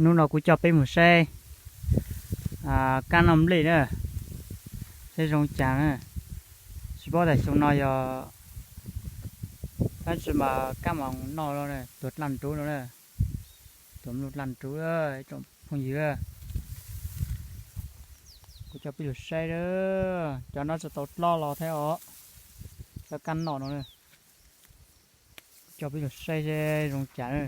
Hnub no kuv coj peb mus saib kab noj nplej na, saib zoo cas na. Tsis paub tas xyoo no yog dab tsi mas kab mas noj no, tuag dlaj nruv no na, tuag dlaj nruv, ib tsoom phooj ywg. Kuv coj peb mus saib na, cov no tsis tau dlob los thiab os, cov kab noj no na. Coj peb mus saib seb zoo cas na.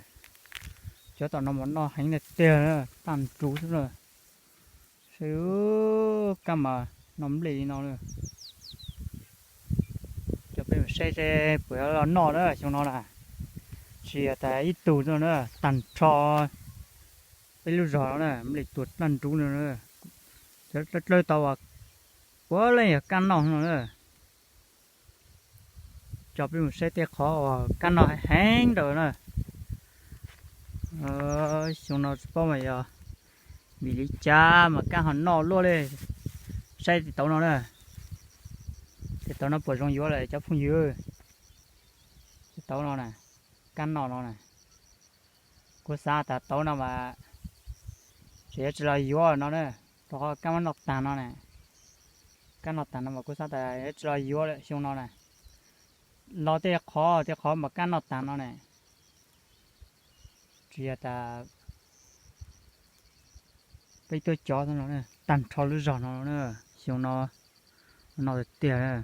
Cov tom no mas noj heev tiag tiag na, dlaj nruv xwb na. Saib kab mas noj nplej li no na. Coj peb mus saib seb puas yuav los noj na xyoo no na. Tsis yog tas ib tug xwb na, tag nrho peb lub zos no na, nplej tuag dlaj nruv no na. Cov dlawb dlawb tau puav leej yog kab noj no na. Coj peb mus saib tej qhov uas kab noj heev nraud na. Xyoo no tsis paub mas yog vim li cas mas kab ho noj luaj li. Saib tej tauv no na, tej tauv no puas zoo yuav lawm cov phooj ywg. Tej tauv no na, kab noj no na, kuv xav tas tauv no mas tseem yuav tsis los yuav no na, rau qhov kab muab noj tag no na. Kab noj tag no mas kuv xav tas yuav tsis los yuav lawm xyoo no na. Los tej qhov tej qhov mas kab noj tag no na. Tsis yog tas peb tuaj cov no, tag nrho lub zog no, xyoo no noj tiag tiag.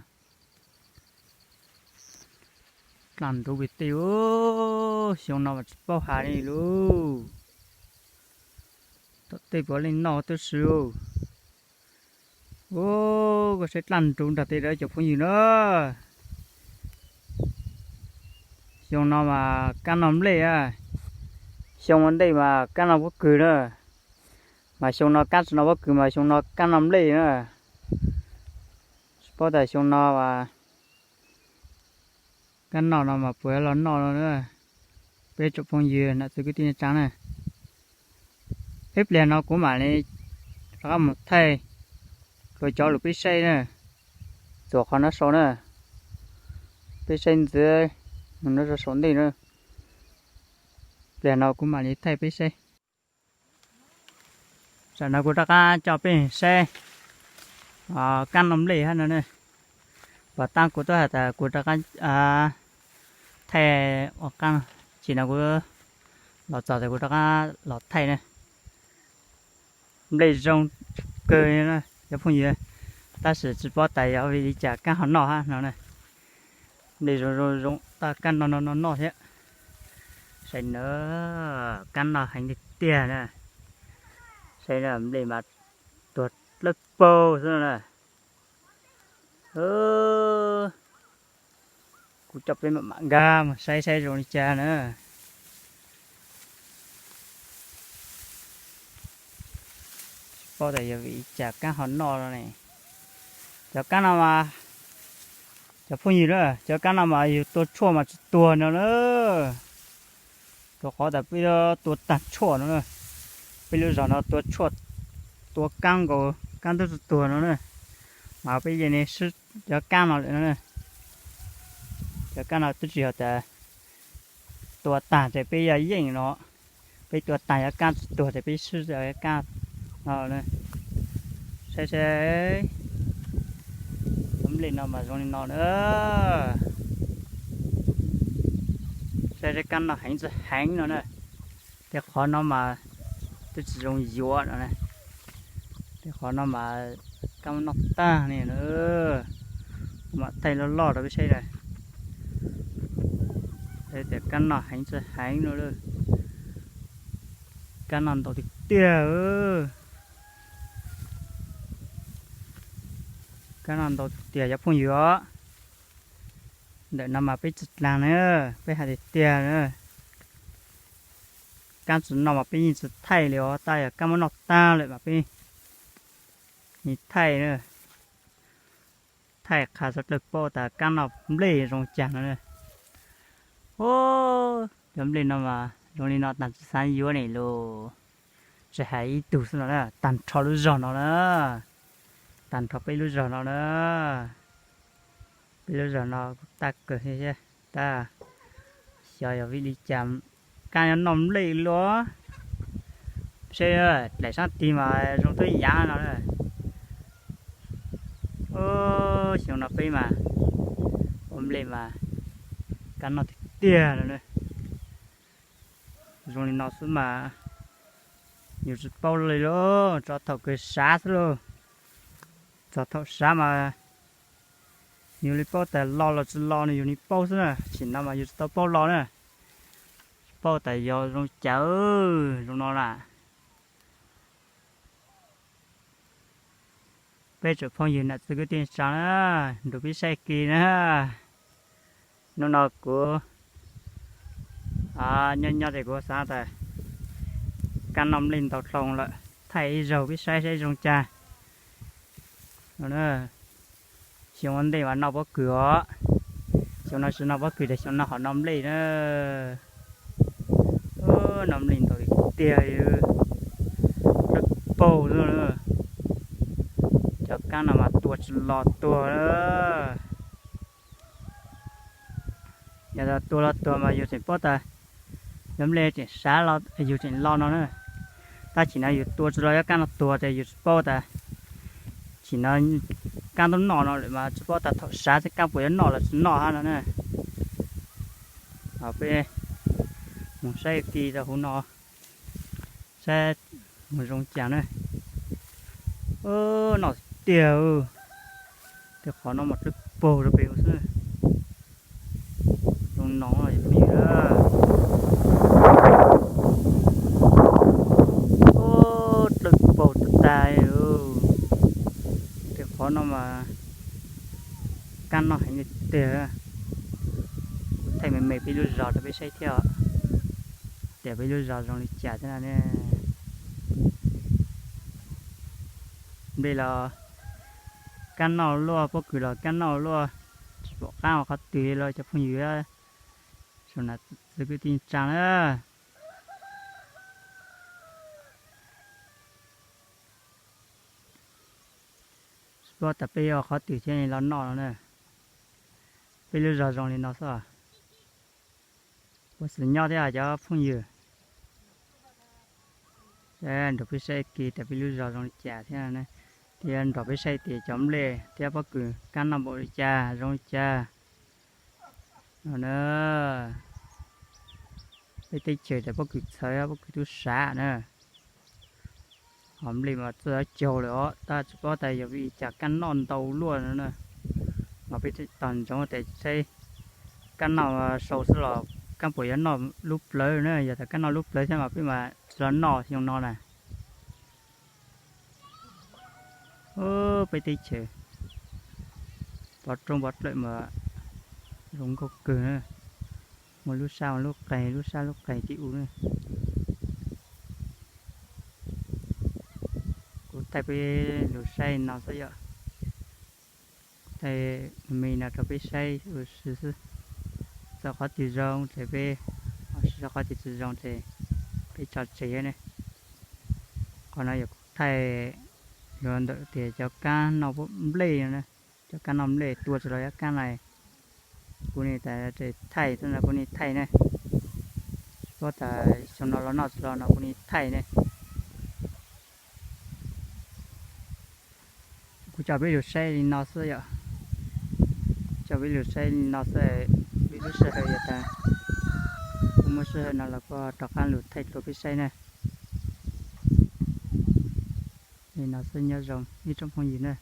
Dlaj nruv pem tej, xyoo no mas tsis paub hais li lauj. Tom tej puav leej noj tib si. Ub, koj saib dlaj nruv nrog tej cov phooj ywg na. Xyoo no mas kab noj nplej, xyoo ua ntej mas kab noj pob kws na, mas xyoo no kab tsis noj pob kws mas xyoo no kab noj nplej na. Tsis paub tas xyoo no as kab noj no mas puas los noj no na. Peb tsoom phooj ywg nam txiv kwv tij neej tsaa na, ib pliag no kuv mam li rov qab mus thaij dlua cov lus peb saib na, txuas qhov no sau na, peb saib ntxiv mus no rau saum ntej na. Pliag no kuv mam li thaij peb saib. Tam no kuv rov qab coj peb saib kab noj nplej hab no ne. Puas tab kuv twb has tas kuv rov qab thaij ua qab, tam no kuv los txog tas kuv rov qab los thaij na. Nplej zoo kawg cov phooj ywg, tab sis tsis paub tas yog vim li cas kab ho noj hab no na. Nplej zoo zoo zoo, tab kab no no no noj thiab. Saib na, kab noj heev tiag tiag na. Saib na, nplej mas tuag dlawb paug xwb no na. Kuv coj peb mam mam nkag mus saib saib zoo li cas na. Tsis paub tas yog vim li cas kab ho noj no ne. Cov kab no mas, cov phooj ywg na, cov kab no mas yus tua tshuaj mas tsis tuag no na. Rau qhov tas peb tua tag tshuaj no na. Peb lub zog no tua tshuaj, tua kab nkaus kab ntub tsis tuag no na. Mas peb yeej swb cov kab no lawm no na. Cov kab no twb tsis yog tas tua tag ces peb yog yeej no, peb tua tag cov kab tsis tuag ces peb swb cov kab no. Saib saib, cov nplej no mas zoo li no na. Saib saib kab noj heev tsis heev no na. Tej qhov no mas twb tsis zoo yuav no na. Tej qhov no mas kab muab noj tag li na. Kuv mam thaij loj loj rau peb saib tias kab noj heev tsis heev no. Kab noj ntau tiag tiag. Kab noj ntau tiag cov phooj ywg os. Ntawm no mas peb tsis dlaag na, peb hais tiag tiag na. Kab tsis noj mas peb yeej tsis thaij li os, tab yog kab muab noj tag lawm mas peb yeej thaij na. Thaij qha txog dlawg paub tas kab noj nplej zoo cas no na. Cov nplej no mas zoo li no tag tsis xav yuav ne los. Tsis hais ib tug xwb no na, tag nrho lub zog no na. Tag nrho peb lub zog no na. Peb lub zog no kuj tag kawg thiab, tab xyov yog vim li cas kab yuav noj nplej luaj. Seb, dlaim sab tid mas zoo tub yaav no. Xyoo no peb mas ua nplej mas kab noj tiag tiag no. Zoo li no xwb mas yus tsis paub li lauj, txog thaum kawg sav xwb lauj. Txog thaum sav mas yus li paub tas los los tsis los no yus li paub xwb na, tam sim no mas yus tsis tau paub los na. Tsis paub tas yog zoo cas zoo no na. Peb tsoom phooj ywg nam txiv kwv tij tsaa na, nrug peb saib kiag na. Hnub no kuv nyob nyob ces kuv xav tas kab noj nplej ntau dhau lawm, thaij ib zaug peb saib saib zoo cas. Xyoo ua ntej mas noj pob kws os, xyoo no tsis noj pob kws ces xyoo no ho noj nplej na. Noj nplej ntau tiag, dawb paug xwb. Cov kab no mas tua tsis los tuag. Yog tua los tuag mas yus tseem paub tas yog nplej tseem sav los yus tseem los no na. Tab sis no yus tua tsis los yuav kab no tuag ces yus tsis paub tas sim no kab ntuj noj no lawm mas tsis paub tas thaum sav xwb kab puas yuav noj los tsis noj hab no na. Peb mus saib kiag rau hauv no saib mus zoo cas na. Noj tiag, tej qhov no mas dawb paug rau pem xwb. Zoo no phooj ywg, dawb paug tag tag. Tej qhov no mas kab noj heev li tiag. Kuv thaij me me peb lub zos rau peb saib thiab os, tias peb lub zos zoo li cas thiab no ne. Nplej los kab noj luaj, pob kws los kab noj luaj, tsis pom qab ua qhov twg li los cov phooj ywg tsoom nam txiv kwv tij tsaa na. Tsis paub tas peb ua qhov twg thiaj li los noj no na. Peb lub zos zoo li no xwb. Ua xwm nyob thiab cov phooj ywg, nrog peb saib kiag tias peb lub zos zoo li cas thiab, thiab nrog peb saib tias cov nplej thiab pob kws kab noj npaum li cas zoo li cas no na. Peb teb chaws tias pob kws txhawv, pob kws tub sav na. Ho nplej mas txawj caug lawm os, tab tsis paub tas yog vim li cas kab noj ntau luaj no na. Mas peb tos ntsoov tias saib kab noj sau xwb los kab puas yuav noj lub plawv na, yog tas kab noj lub plawv thiab mas peb mas tsis los noj xyoo no na. Peb teb chaws pov roob pov dlawm mas zoo nkauj kawg na, muaj lub sab lub qe, lub sab lub qe tib ub na. Kuv thaij peb lug saib no xwb yom. Kuv thaij me me no rau peb saib ua si xwb. Txog qhov twg zoo ces peb, qhov twg tsis zoo ces peb tso tseg ne. Qhov no yog kuv thaij los ntawm tias cov kab noj nplej no, cov kab noj nplej tua tsis los yuav kab no. Kuv nim thaij xwb no, kuv nim thaij ne. Tsis paub tas xyoo no los noj tsis los no kuv nim thaij ne. Kuv coj peb lug saib li no xwb yom. Coj peb lug saib li no xwb, vim lub sij hawm yog tas kuv muaj sij hawm no los kuv rov qab lug thaij dlua peb saib na. Li no xwb, nyob zoo ib tsoom phooj ywg na.